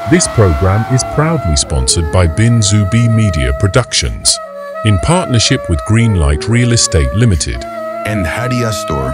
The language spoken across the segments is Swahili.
This program is proudly sponsored by Bin Zubi Media Productions, in partnership with Greenlight Real Estate Limited and Hadia Store.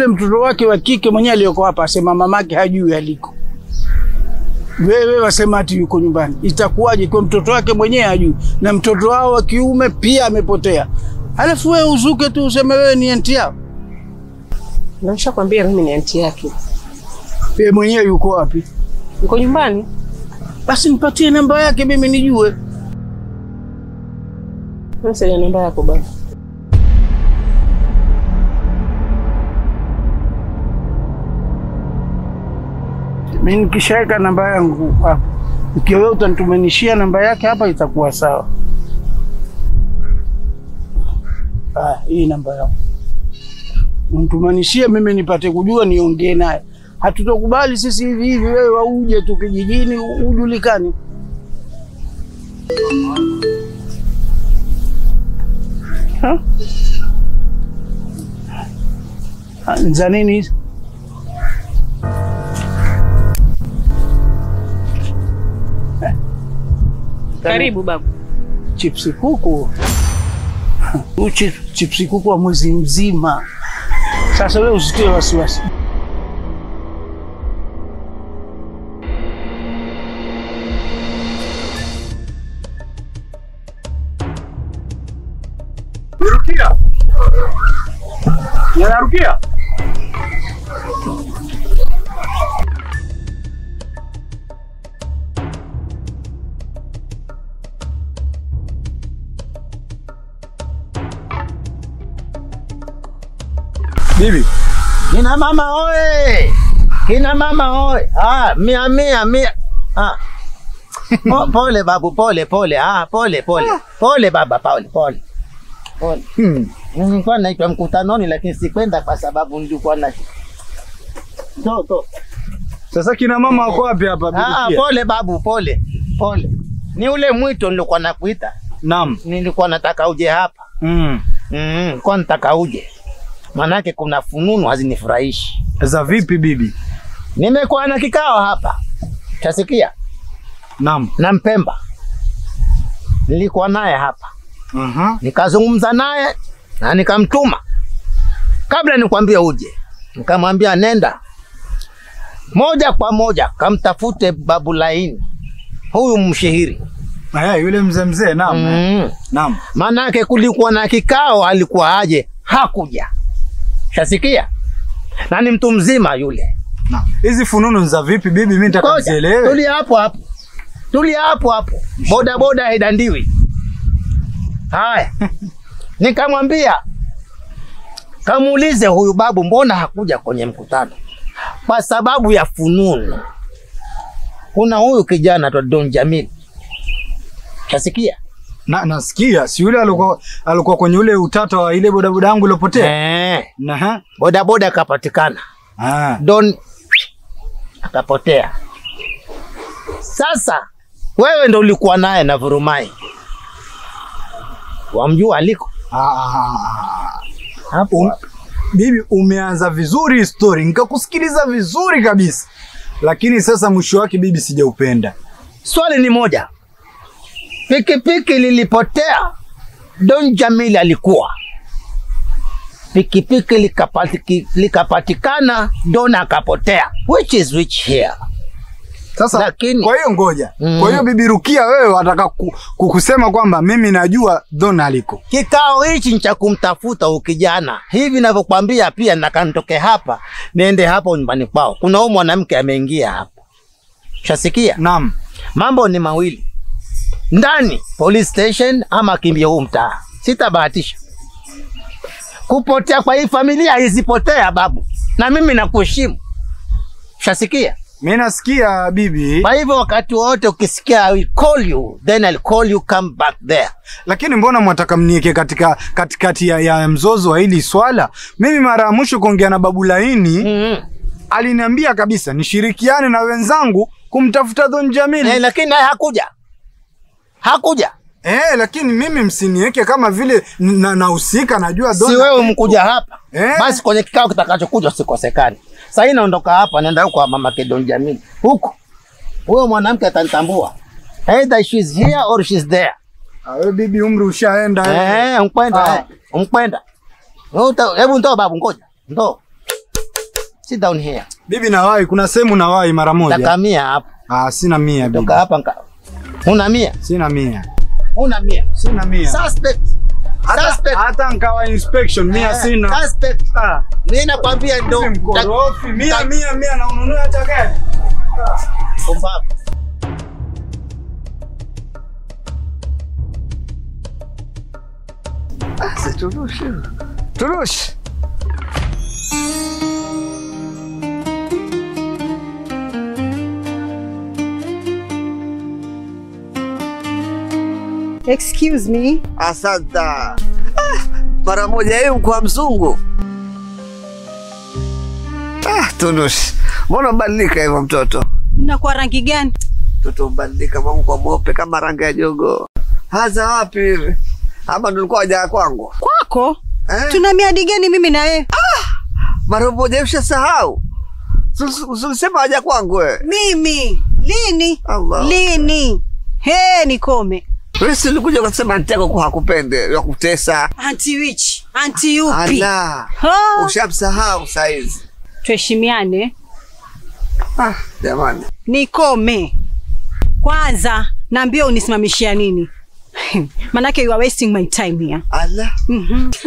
Mtoto wake wa kike mwenyewe aliyoko hapa asema mamake hajui aliko. Wewe wasema ati yuko nyumbani. Itakuwaje kwa mtoto wake mwenyewe hajui na mtoto wao wa kiume pia amepotea? Alafu wewe uzuke tu useme wewe ni anti yao. Nimeshakwambia mimi ni anti yake. Yeye mwenyewe yuko wapi? Yuko nyumbani. Basi nipatie namba yake mimi nijue. Sasa namba yako baba. Mimi nikishaweka namba yangu hapa, ikiwa wewe utanitumanishia namba yake hapa itakuwa sawa. Ah, hii namba yangu. Mtumanishie mimi nipate kujua niongee naye. Hatutokubali sisi hivi hivi wewe uje tu kijijini ujulikane. Ha? Nzanini hizi? Karibu babu. Chipsi kuku. Chipsi kuku wa mwezi mzima. Sasa wewe usitie wasiwasi. Rukia. Yana Rukia. Bibi. Kina mama oe. Kina mama oe. Ah, mia mia mia. Ah. Oh, pole babu, pole pole. Ah, pole pole. Pole baba, pole pole. Pole. Nilikuwa naitwa mkutanoni lakini sikwenda kwa sababu nilikuwa na toto. Sasa kina mama wako wapi hapa bibi? Ah, pole babu, pole. Pole. Ni ule mwito nilikuwa nakuita. Naam. Nilikuwa nataka uje hapa. Kwa nataka uje. Manake kuna fununu hazinifurahishi. Za vipi bibi? Nimekuwa na kikao hapa. Utasikia? Naam. Na Mpemba. Nilikuwa naye hapa. Nikazungumza naye na nikamtuma. Kabla nikwambie uje, nikamwambia nenda moja kwa moja kamtafute Babu Laini. Huyu mshihiri. Yule mzee mzee, naam. Naam. Manake kulikuwa na kikao, alikuwa aje, hakuja. Shasikia? Na ni mtu mzima yule. Na hizi fununu za vipi bibi, mimi nataka nielewe. Tulia hapo hapo. Tulia hapo hapo. Boda boda haidandiwi. Haya. Nikamwambia kamuulize huyu babu mbona hakuja kwenye mkutano? Kwa sababu ya fununu. Kuna huyu kijana tu Don Jamil. Shasikia? Na nasikia si yule alikuwa kwenye ule utata wa ile bodaboda yangu iliyopotea. Na bodaboda akapatikana. Don akapotea. Sasa wewe ndo ulikuwa naye na vurumai. Wamjua aliko? Hapo bibi umeanza vizuri story, nikakusikiliza vizuri kabisa. Lakini sasa mwisho wake bibi sijaupenda. Swali ni moja. Pikipiki lilipotea, Don Jamil alikuwa. Pikipiki likapatikana, Don akapotea. Which is which here? Sasa lakini, kwa hiyo ngoja. Kwa hiyo bibi Rukia wewe wataka kukusema kwamba mimi najua Don aliko. Kikao hichi ni cha kumtafuta ukijana. Hivi ninavyokuambia pia nakanitoke hapa, niende hapo nyumbani kwao. Kuna huyu mwanamke ameingia hapo. Shasikia? Naam. Mambo ni mawili. Ndani police station ama kimbia huu mtaa. Sitabahatisha. Kupotea kwa hii familia isipotea babu. Na mimi nakuheshimu. Shasikia? Mimi nasikia bibi. Kwa hivyo wakati wote ukisikia I will call you, then I'll call you, come back there. Lakini mbona mwataka mnieke katika katikati ya mzozo wa hili swala? Mimi mara ya mwisho kuongea na Babu Laini, aliniambia kabisa nishirikiane na wenzangu kumtafuta Don Jamili. Lakini naye hakuja. Hakuja. Lakini mimi msinieke kama vile nahusika, najua Don. Si wewe mkuja hapa. Basi kwenye kikao kitakachokuja usikosekane. Sasa hii naondoka hapa naenda huko kwa mama Don Jamili. Huko. Huyo mwanamke atanitambua. Either she's here or she's there. Wewe bibi umri ushaenda. Mkwenda. Mkwenda. Hebu ndoo babu ngoja. Ndoo. Sit down here. Bibi nawahi, kuna sehemu nawahi mara moja. Taka mia hapa. Sina mia bibi. Toka hapa Una mia? Sina mia. Una mia? Sina mia. Suspect. Suspect. Hata nkawa inspection mia sina. Suspect. Mimi nakwambia ndo. Mkorofi mia mia mia na ununua hata gari. Pumbavu. Turush. Turush. Excuse me. Asante. Mara moja hiyo kwa mzungu. Tunush. Mbona mbadilika hivyo mtoto? Na kwa rangi gani? Mtoto mbadilika mwangu kwa mweupe kama rangi ya jogoo. Haza wapi hivi? Ama nilikuwa haja kwangu. Kwako? Tuna miadi gani mimi na wewe? Mara moja ushasahau. Ulisema haja kwangu wewe. Mimi lini? Allah. Lini? He, nikome. Wewe si ulikuja ukasema anti yako hakupende, ya kutesa. Anti witch, anti yupi? Ala. Ushamsahau saizi. Tuheshimiane. Jamani. Nikome. Kwanza naambia unisimamishia nini? Manake you are wasting my time here. Ala.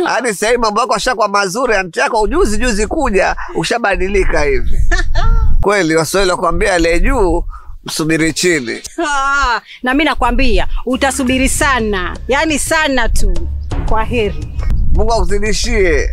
Hadi sasa hivi mambo yako yashakuwa mazuri, anti yako ujuzi juzi kuja ushabadilika hivi. Kweli Waswahili wakwambia ale juu msubiri chini. Na mimi nakwambia utasubiri sana. Yaani sana tu. Kwa heri. Mungu akuzidishie.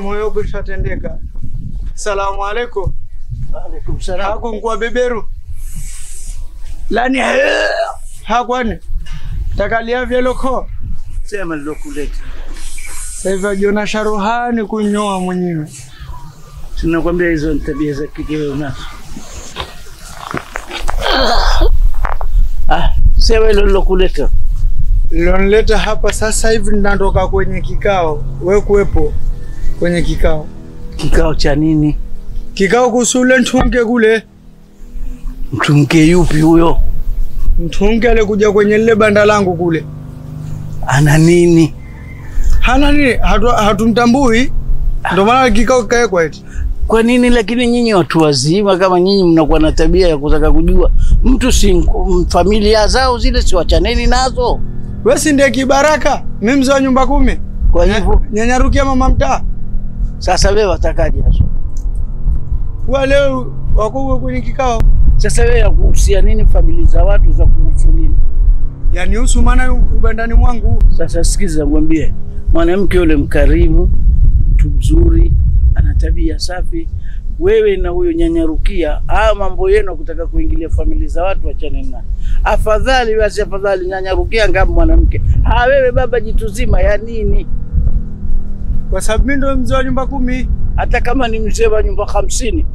Moyo kushatendeka. Salamu alaikum. Alaikum salam. Hakunkuwa beberu. Lani hakwani. Takalia vyeloko. Sema nilokuleta. Sasa hivi jiona sharuhani kunyoa mwenyewe. Tunakwambia hizo ni tabia za kike wewe unazo. Sema nilokuleta. Nilonileta hapa sasa hivi ninatoka kwenye kikao. Wewe kuwepo kwenye kikao. Kikao cha nini? Kikao kuhusu ule mtunge kule. Mtunge yupi huyo? Mtunge alikuja kwenye lile banda langu kule. Ana nini? Hana nini? Hatumtambui. Ndio maana kikao kikaekwa eti. Kwa nini lakini nyinyi watu wazima kama nyinyi mnakuwa na tabia ya kutaka kujua mtu si familia zao zile, si wachaneni nazo? Wewe si ndiye Kibaraka? Mimi mzee wa nyumba 10. Kwa hivyo nyanyarukia mama mtaa. Sasa wewe watakaje hapo? Wewe leo wako kwenye kikao. Sasa wewe kuhusia nini familia za watu za kuhusu nini? Yaani husu maana ubandani mwangu. Sasa sikiza ngwambie, mwanamke yule mkarimu, mtu mzuri, ana tabia safi. Wewe na huyo nyanyarukia, haya mambo yenu kutaka kuingilia familia za watu achane nayo. Afadhali basi, afadhali nyanyarukia ngam mwanamke. Wewe baba jituzima ya nini? Kwa sababu mimi ndo mzee wa nyumba 10. Hata kama ni mzee wa nyumba 50.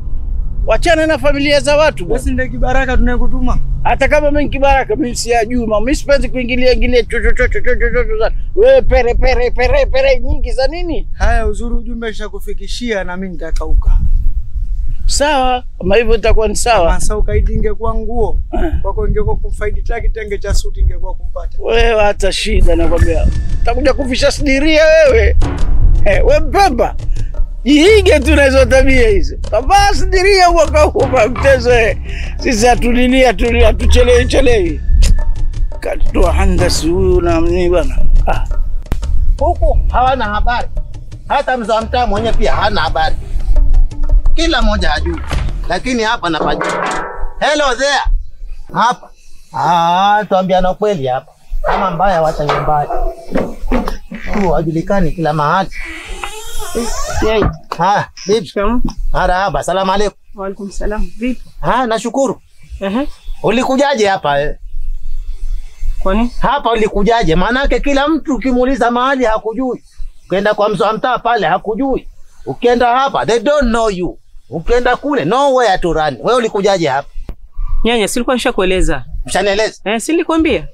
Wachana na familia za watu bwana. Basi ndiye Kibaraka tunayekutuma. Hata kama mimi Kibaraka mimi siyajui, mimi sipendi kuingilia ingilia chocho chocho chocho chocho. Wewe pere pere pere pere nyingi za nini? Haya, uzuri ujumbe nishakufikishia na mimi nitakauka. Sawa, kama hivyo itakuwa ni sawa. Sasa ukaidi ingekuwa nguo, kwako ingekuwa kumfaidi kitenge cha suti ingekuwa kumpata. Wewe hata shida nakwambia. Utakuja kufisha sidiria wewe. Wewe mpemba. Jiige tu na hizo tabia hizo. Kavaa sidiria mwaka huu mtezo. Sisi hatulilia hatuchelewi chelewi. Katoa handasi huyu na mimi bwana. Huku hawana habari. Hata mzee wa mtaa mwenyewe pia hana habari. Kila mmoja hajui. Lakini hapa napajua. Hello there. Hapa. Ah, tuambiana kweli hapa. Kama mbaya wacha iwe mbaya. Tu hajulikani kila mahali. Ha, bibi. Marhaba, salamu alaykum. Wa alaykum salam. Vipi? Ha, nashukuru. Ulikujaje hapa eh? Kwani? Hapa ulikujaje? Maana kila mtu ukimuuliza mahali hakujui. Ukienda kwa mzee wa mtaa pale hakujui. Ukienda hapa they don't know you. Ukienda kule nowhere to run. Wewe ulikujaje hapa? Nyanya, si nilikuwa nishakueleza. Mshanieleza? Eh, si nilikwambia.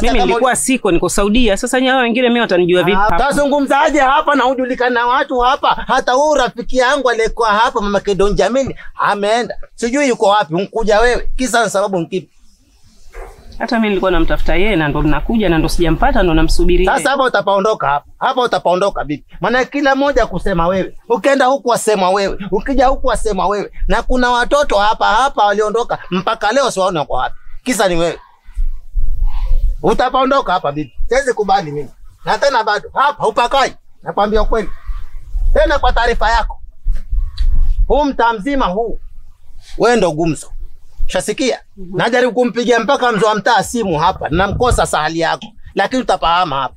Mimi nilikuwa siko, niko Saudia. Sasa nyanya wengine mimi watanijua vipi? Tazungumzaje hapa na hujulikana na watu hapa? Hata huyu rafiki yangu aliyekuwa hapa mama Kedon Jamini ameenda. Sijui yuko wapi, unkuja wewe. Kisa na sababu nkipi? Hata mimi nilikuwa namtafuta yeye na ndo mnakuja na ndo sijampata ndo namsubiri. Sasa hapa utapaondoka hapa. Hapa utapaondoka bibi. Maana kila mmoja kusema wewe. Ukienda huku wasema wewe. Ukija huku wasema wewe. Na kuna watoto hapa hapa waliondoka mpaka leo siwaona kwa wapi. Kisa ni wewe. Utapaondoka hapa bibi. Siwezi kubali mimi. Na tena bado hapa upakai. Nakwambia kweli. Tena kwa taarifa yako. Huu mtaa mzima huu. Wewe ndo gumzo. Shasikia? Najaribu kumpigia mpaka mzee wa mtaa simu hapa. Namkosa sahali yako. Lakini utapahama hapa.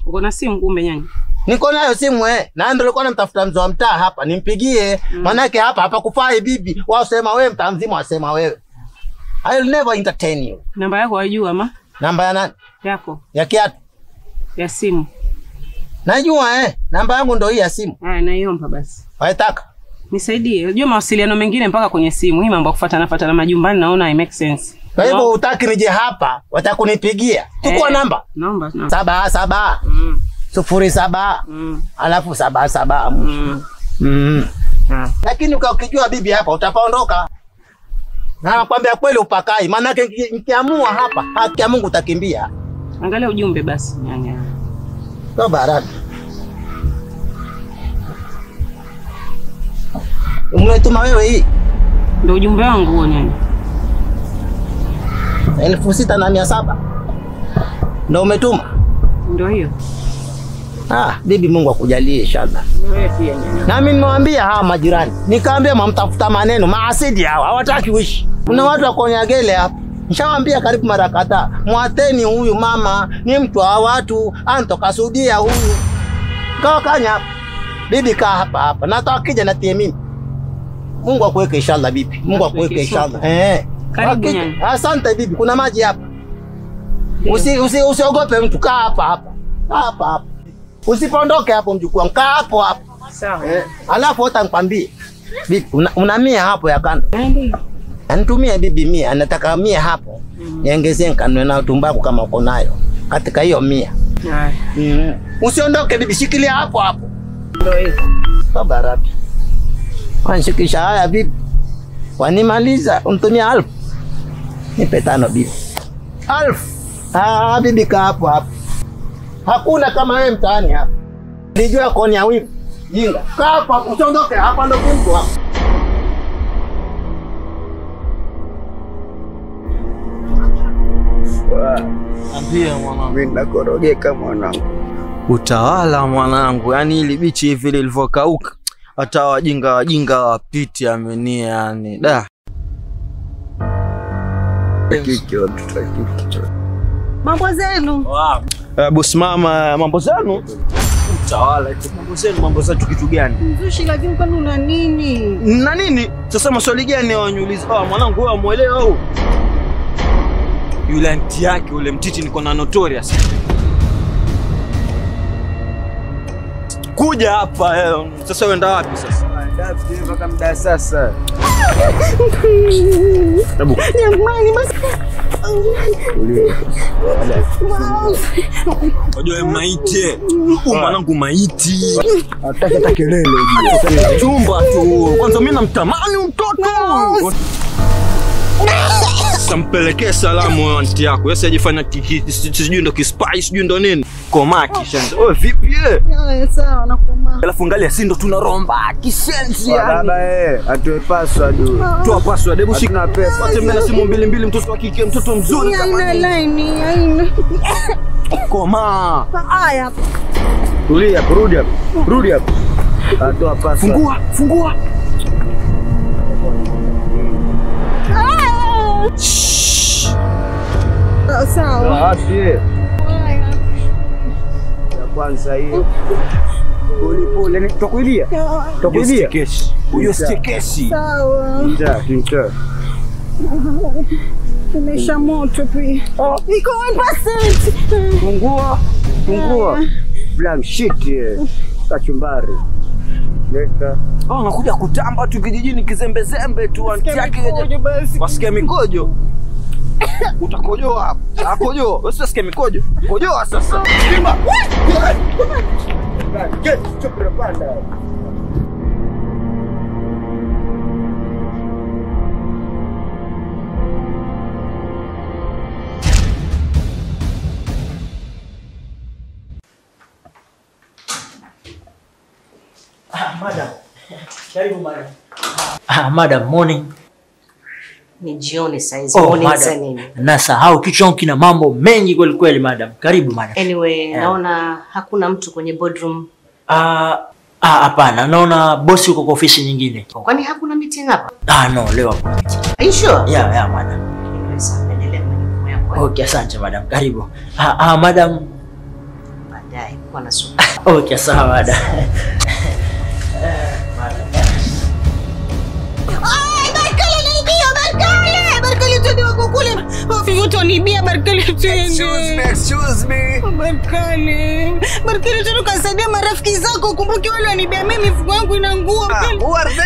Uko na simu kumbe nyanya? Niko nayo simu eh. Na ndio nilikuwa namtafuta mzee wa mtaa hapa nimpigie. Manake hapa hapa kufai bibi. Wao sema wewe mtaa mzima wasema wewe. I'll never entertain you. Namba yako haijua ma? Namba ya nani? Yako. Ya kiatu. Ya simu. Najua eh. Namba yangu ndio hii ya simu. Ah, naiomba basi. Waitaka? Nisaidie. Unajua mawasiliano mengine mpaka kwenye simu. Hii mambo ya kufuatana majumbani naona i make sense. Kwa hivyo hutaki nije hapa, watakunipigia. Chukua namba. Naomba. 7 7. 0 7. Alafu 7 7. Lakini ukijua bibi hapa utapaondoka. Na nakwambia kweli upakai. Maana yake nikiamua hapa, haki ya Mungu utakimbia. Angalia ujumbe basi nyanya. Toba rabi. Umetuma wewe hii? Ndio ujumbe wangu huo nyanya. 6,700. Ndio umetuma? Ndio hiyo. Ah, bibi Mungu akujalie inshallah. Wewe pia nyanya. Na mimi nimewaambia hawa majirani. Nikaambia mamtafuta maneno, maasidi hawa, hawataki uishi. Kuna watu wako Nyagele hapa. Nishawaambia karibu mara kadhaa, mwateni huyu mama, ni mtu wa watu, antoka Saudia huyu. Kaa kanya hapa. Bibi kaa hapa hapa. Na hata akija natie mimi. Mungu akuweke inshallah bibi. Mungu akuweke inshallah. Eh. Karibu nyanya. Asante bibi, kuna maji hapa. Usiogope mtu, kaa hapa hapa. Hapa hapa. Usipondoke hapo mjukuu wangu, kaa hapo hapo. Sawa. Alafu hata nikwambie. Bibi, una mia hapo ya kando. Anitumie bibi mia, anataka mia hapo. Niongezee nikanunue na tumbaku kama uko nayo. Katika hiyo mia. Usiondoke bibi, shikilia hapo hapo. Ndio hiyo. Baba rabi. Wanishikisha haya bibi. Wanimaliza, unitumia 1000. Nipe 5 bibi. 1000. Ah, bibi kaa hapo hapo. Hakuna kama wewe mtaani hapa. Nilijua koni ya wivu. Jinga. Kaa hapo hapo, usiondoke hapa ndo kumtu hapa. Ambia mwanangu. Mimi nakorogeka mwanangu. Utawala mwanangu, yani hili bichi hivi lilivyokauka. Hata wajinga wajinga wapiti amenia yani. Da. Kiki watoto kiki. Mambo zenu. Wow. Boss mama, mambo zenu? Utawala eti mambo zenu, mambo zetu kitu gani? Mzushi, lakini kwani una nini? Na nini? Sasa maswali gani waniuliza? Ah, mwanangu wewe muelewa au? Yule anti yake ule mtiti niko na notorious. Kuja hapa sasa uenda wapi sasa? Ndapi mpaka muda sasa. Hebu. Jamani basi. Unajua maiti. Huyu mwanangu maiti. Hataki hata kelele. Chumba tu. Kwanza mimi namtamani mtoto. Sampelekee salamu anti yako. Yeye ajifanya sijui ndo kispy, sijui ndo nini. Koma kisha. Wewe vipi eh? Sawa nakomaa. Alafu angalia si ndo tunaromba kisensi yani. Baba atoe password. Toa password. Hebu shika pesa. Wacha na simu mbili mbili, mtoto wa kike, mtoto mzuri kama nini. Haina haina. Koma. Haya. Tulia, rudi hapa. Rudi hapa. Atoa password. Fungua, fungua. Sawa. Wapi? Ya kwanza hiyo. Pole pole, nitakuilia. Nitakuilia. Huyo sikeshi. Sawa. Nita. Imesha moto pia. Iko 1%. Fungua. Fungua. Blank shit. Kachumbari. Leta. Oh, anakuja kutamba tu kijijini kizembe zembe tu anti yake. Wasikia mikojo. Utakojoa hapa. Akojoa. Wewe usikie mikojo. Kojoa sasa. Simba. Get chopra panda. Madam. Karibu madam. Ah, madam, morning. Ni jioni saizi. Oh, morning madam. Za nini? Nasahau kichwa kina mambo mengi kweli kweli madam. Karibu madam. Anyway, Yeah. naona hakuna mtu kwenye boardroom. Ah, hapana, naona bosi yuko kwa ofisi nyingine. Kwani hakuna meeting hapa? Ah, no, leo hakuna meeting. Are you sure? Yeah, madam. Anyway, sasa endelea na majukumu yako. Okay, asante madam. Karibu. Madam. Baadaye kuwa na subira. Okay, sawa madam. Ay, Barkale naibia, Barkale! Barkale twende wako kule. Wafifu nibia Barkale twende. Excuse me, excuse me. Barkale. Barkale twende ukasaidia marafiki zako, ukumbuke wale wanibia mimi mifuko yangu ina nguo. Who are they?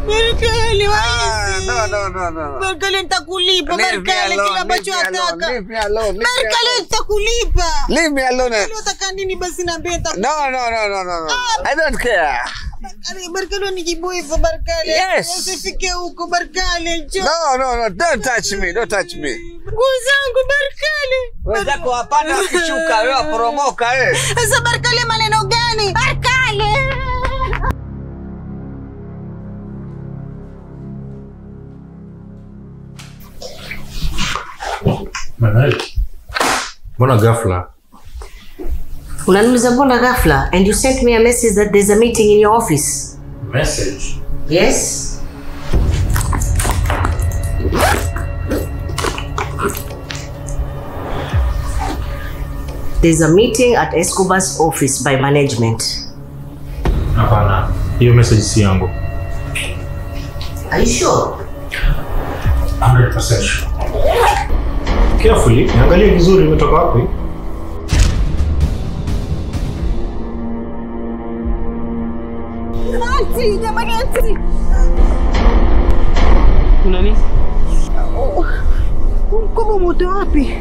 Barkale, waisi. No, no, no, no. Barkale nitakulipa, Leave me Barkale alone, kila ambacho leave me alone, wataka. leave me alone, leave me Barkale alone. nitakulipa. Leave me alone. Barkale wataka nini basi niambie nitakulipa. No, no, no, no, no, no. I don't care. Barkale, Barkale unijibu hivyo Barkale. Yes. Usifike huko Barkale, njoo. No, no, no, don't touch me, don't touch me. Nguo zangu Barkale. Wenzako wapanda wakishuka, wewe waporomoka eh. Sasa Barkale maneno gani? Barkale. Manuel, mbona ghafla? Unaniuliza mbona ghafla and you sent me a message that there's a meeting in your office. Message? Yes. There's a meeting at Escobar's office by management. Hapana, hiyo message si yangu. Are you sure? 100% sure. Carefully, niangalie vizuri imetoka wapi. Auntie, jamani auntie. Kuna nini? Mkoba umeotoa wapi?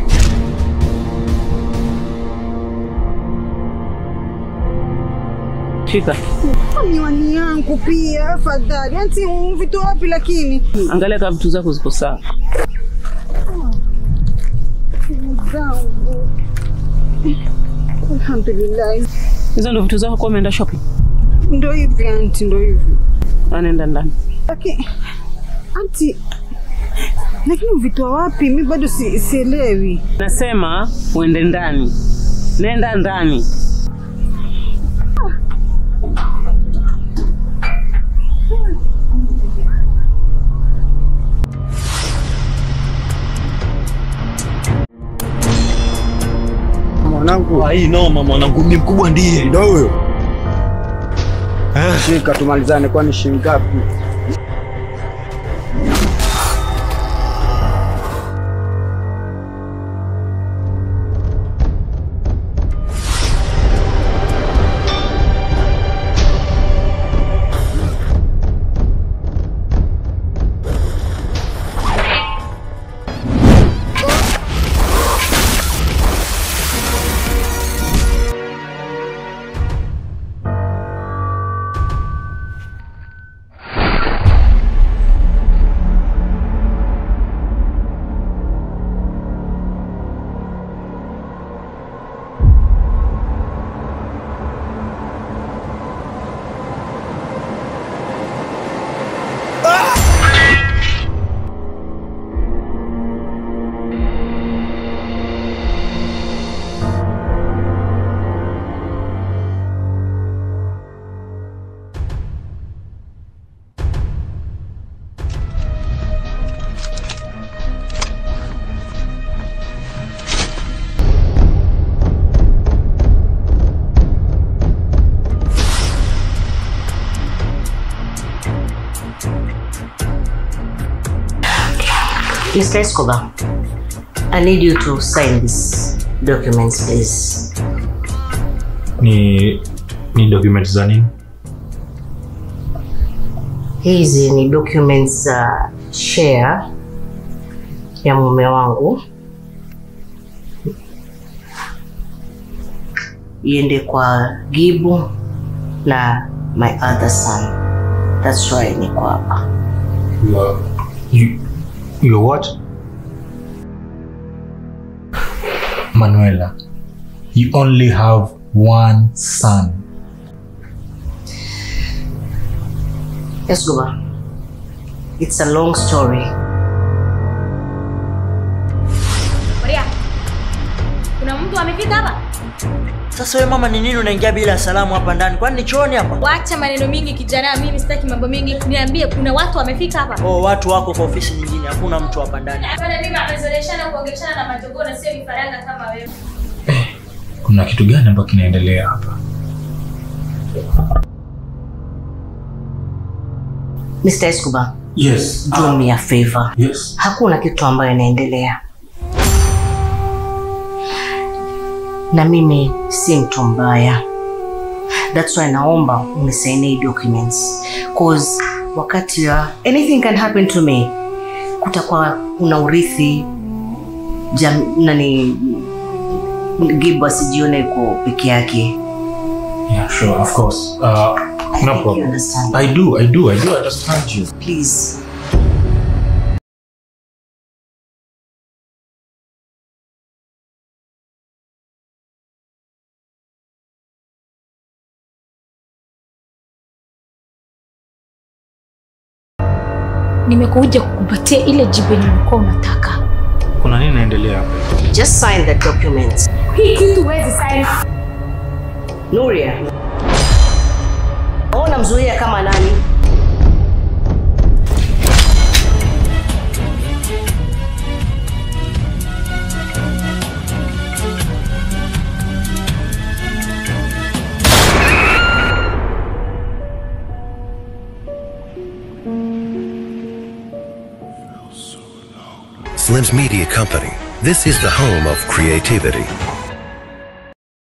Shika. Miwani yangu pia afadhali. Auntie, umevitoa wapi lakini? Angalia kama vitu zako ziko sawa. Zangu. Alhamdulillah. Hizo ndio vitu zako kwa umeenda shopping? Ndio hivi auntie, ndio hivi. Anaenda ndani. Lakini auntie, lakini uvitoa wapi? Mimi bado sielewi. Nasema uende ndani. Nenda ndani. Mwanangu. Hii noma mwanangu, mimi mkubwa ndiye. Ndio huyo. Shika tumalizane, kwani shilingi ngapi? Mr. Escobar, I need you to sign these documents please. Ni documents za nini? Hizi ni documents za share ya mume wangu. Iende kwa Gibu na my other son. That's why niko hapa. You what? Manuela, you only have one son. Escobar, it's a long story. Maria, kuna mtu amefika hapa? Sasa wewe mama, ni nini unaingia bila salamu hapa ndani? Kwani ni chooni hapa? Wacha maneno mingi kijana, mimi sitaki mambo mingi. Niambie, kuna watu wamefika hapa? Oh, watu wako kwa ofisi nyingine, hakuna mtu hapa ndani. Hapana, mimi amezoeleshana kuongeleshana na majogoo na sio vifaranga kama wewe. Kuna kitu gani ambacho kinaendelea hapa? Mr. Escobar. Yes. Do me a favor. Yes. Hakuna kitu ambayo inaendelea. Na mimi si mtu mbaya. That's why naomba unisaini documents. Cause wakati ya anything can happen to me, kutakuwa kuna urithi nani Gibu asijione yuko peke yake. Yeah, sure, of course. No problem. I do understand you. Please. Nimekuja kukupatia ile jibu yenye ulikuwa unataka. Kuna nini inaendelea hapa? Just sign the documents. Hii kitu huwezi sign. Nuria. Ona mzuia kama nani? Slim's Media Company. This is the home of creativity.